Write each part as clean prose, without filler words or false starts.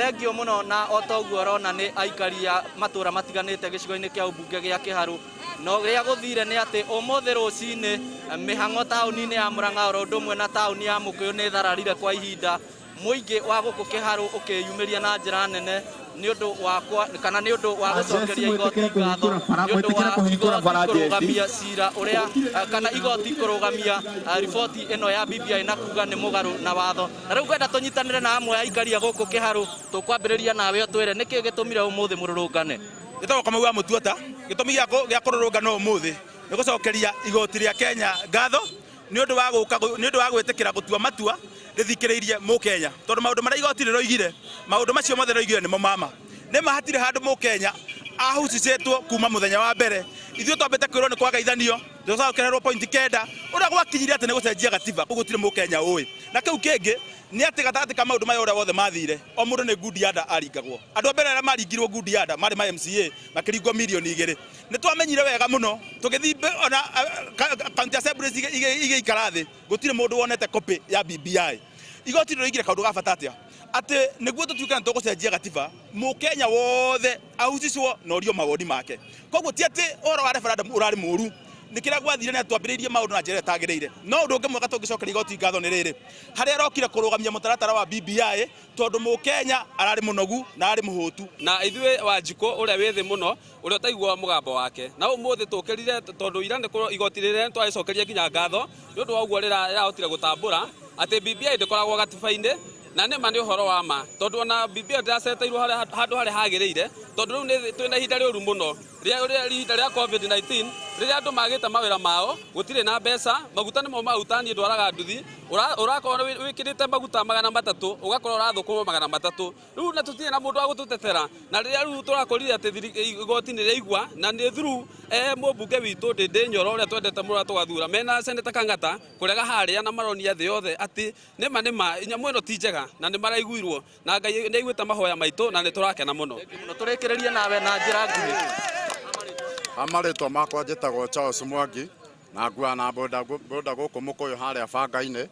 Thengiũ mũno. Na o ta ũguo ũrona, nĩ aikari a matũra matiganĩte gĩcigo-inĩ kĩa ũmbunge gĩa Kĩharũ. No rĩa gũthire nĩ atĩ ũmũthĩ rũcinĩ mĩhang'o taũni-inĩ ya Murang'a oro ũndũ ũmwe na taũni ya Mũkũyũ nĩ thararire kwa ihinda, mũingĩ wa gũkũ Kĩharũ ũkĩyumĩria na njĩra nene nĩ ũndũ wa kana nĩ ũndũ wa gũcokeria igoti ngatho nĩ ũndũ wa igoti kũrũgamia cira ũrĩa kana igoti kũrũgamia riboti ĩno ya BBI na kuga nĩ mũgarũ na watho. Na rĩu ngwenda tũnyitanĩre na amwe a aikari a gũkũ Kĩharũ. Tũkwambĩrĩria nawe, ũtwĩre nĩkĩ gĩtũmire ũmũthĩ mũrũrũngane. Njĩtagwo Kamau wa Mũtuota. Gĩtũmi gĩa kũrũrũngana ũmũthĩ nĩ gũcokeria igoti rĩa Kenya ngatho nĩ ũndũ wa gũka, nĩ ũndũ wa gwĩtĩkĩra gũtua matua rĩthikĩrĩirie mũkenya, tondũ maũndũ marĩa igoti rĩroigire, maũndũ macio mothe rĩroigire nĩmo mama. Nĩ ma hatirĩ handũ mũkenya ahucicĩtwo kuma mũthenya wa mbere. Ithuĩ twambĩte kwĩrwo nĩ kwagaithanio, tũcokererwo pointi 9, ũrĩa gwakinyire atĩ nĩ gũcenjia gatiba, kũu gũtirĩ mũkenya ũĩ. Na kĩu kĩngĩ nĩ atĩ gatagatĩ ka maũndũ maya ũrĩa wothe mathire, o mũndũ nĩ ngundi ya nda aringagwo. Andũ a mbere arĩa maringirwo ngundi ya nda marĩ ma MCA, makĩringwo mirioni 2. Nĩ twamenyire wega mũno tũgĩthiĩ ona county assemblies igĩikara thĩ, gũtirĩ mũndũ wonete copy ya BBI. Igoti rĩroigire kaũndũ ga bata atĩa? Atĩ nĩguo tũtuĩke nĩ tũgũcenjia gatiba, mũkenya wothe ahucicwo na orio mawoni make. Koguo ti atĩ ũhoro wa referendum ũrarĩ mũru, nĩ kĩrĩa gwathire nĩ twambĩrĩirie maũndũ na njĩra ĩrĩa ĩtagĩrĩire. No ũndũ ũngĩ mwega tũngĩcokeria igoti ngatho nĩ rĩrĩ, harĩa rokire kũrũgamia mũtaratara wa BBI, tondũ mũkenya ararĩ mũnogu na ararĩ mũhũtu. Na ithuĩ Wanjikũ ũrĩa wĩ thĩ mũno, ũrĩa ũtaiguaga mũgambo wake, na ũmũthĩ tũkĩrire tondũ ira nĩ igoti rĩrĩa nĩ nginya ngatho nĩ ũndũ wa ũguo rĩrahotire gũtambũra atĩ BBI ndĩkoragwo gatiba-inĩ. Na nĩ ma, nĩ ũhoro wa ma, tondũ ona BBI ndĩraceteirwo handũ harĩa hagĩrĩire, tondũ rĩu nĩ twĩna ihinda rĩũru mũno rĩa ihinda rĩa COVID-19, rĩrĩa andũ magĩte mawĩra mao, gũtirĩ na mbeca, maguta nĩmo maguta. Niĩ ndwaraga nduthi, ũrakorwo wĩkĩrĩte maguta 300, ũgakorwo ũrathũkũma 300 rĩu, na tũtirĩ na mũndũ wa gũtũtetera. Na rĩrĩa rĩu tũrakorire atĩ igoti nĩ rĩaigua na nĩ through mũmbunge witũ Ndĩndĩ Nyoro, ũrĩa twendete mũno, tũgathura mena Senator Kang'ata kũrega harĩa, na maronia thĩ yothe atĩ nĩma nĩma nyamũ ĩno ti njega, na nĩ maraiguirwo na Ngai nĩ aiguĩte mahoya maitũ, na nĩ tũrakena mũno. Mũno. Tũrĩkĩrĩrie nawe na njĩra nguhĩ. Marĩtwa makwa njĩtagwo Charles Mwangi, na nguaga na boda boda gũkũ Mũkũyũ harĩa banga-inĩ.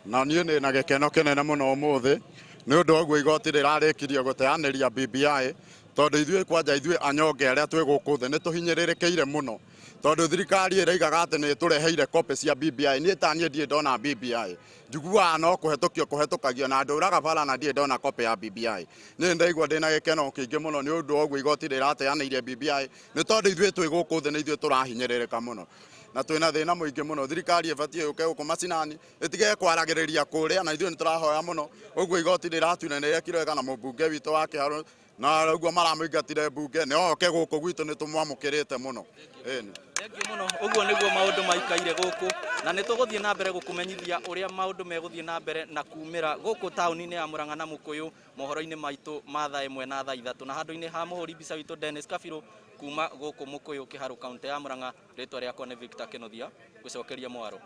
Na niĩ nĩ na gĩkeno kĩnene mũno ũmũthĩ nĩ ũndũ wa ũguo igoti rĩrarĩkirie gũteanĩria BBI, tondũ ithuĩ kwanja ithuĩ anyonge arĩa twĩ gũkũ thĩ nĩ tũhinyĩrĩrĩkĩire mũno, tondũ thirikari ĩraigaga atĩ nĩ ĩtũreheire copy cia BBI. Niĩ ta niĩ ndirĩ ndona BBI, njiguaga no kũhetũkio kũhetũkagio, na ndũraga bara na ndirĩ ndona copy ya BBI. Niĩ ndaigua ndĩna gĩkeno kĩingĩ mũno nĩ ũndũ wa ũguo igoti rĩrateanĩirie BBI, nĩ tondũ ithuĩ twĩ gũkũ thĩ nĩ ithuĩ tũrahinyĩrĩrĩka mũno na twĩna thĩna mũingĩ mũno. Thirikari ĩbatiĩ yũke gũkũ macinani, ĩtige kwaragĩrĩria kũrĩa, na ithuĩ nĩ tũrahoya mũno ũguo igoti rĩratuire nĩ rĩekire wega, na mũmbunge witũ wa Kĩharũ na ũguo maramũingatire mbunge nĩ oke gũkũ gwitũ, nĩ tũmwamũkĩrĩte mũno, ĩni. Thengiũ mũno. Ũguo nĩguo maũndũ maikaire gũkũ, na nĩ tũgũthiĩ na mbere gũkũmenyithia ũrĩa maũndũ megũthiĩ na mbere na kumĩra gũkũ taũni-inĩ ya Murang'a na Mũkũyũ mohoro-inĩ maitũ ma thaa 1 na thaa 3. Na handũ-inĩ ha mũhũri mbica witũ Dennis Kabirũ, kuma gũkũ Mũkũyũ, Kĩharũ, kaũntĩ ya Murang'a, rĩtwa rĩakwa nĩ Victor Kĩnuthia, ngũcokeria mwaro.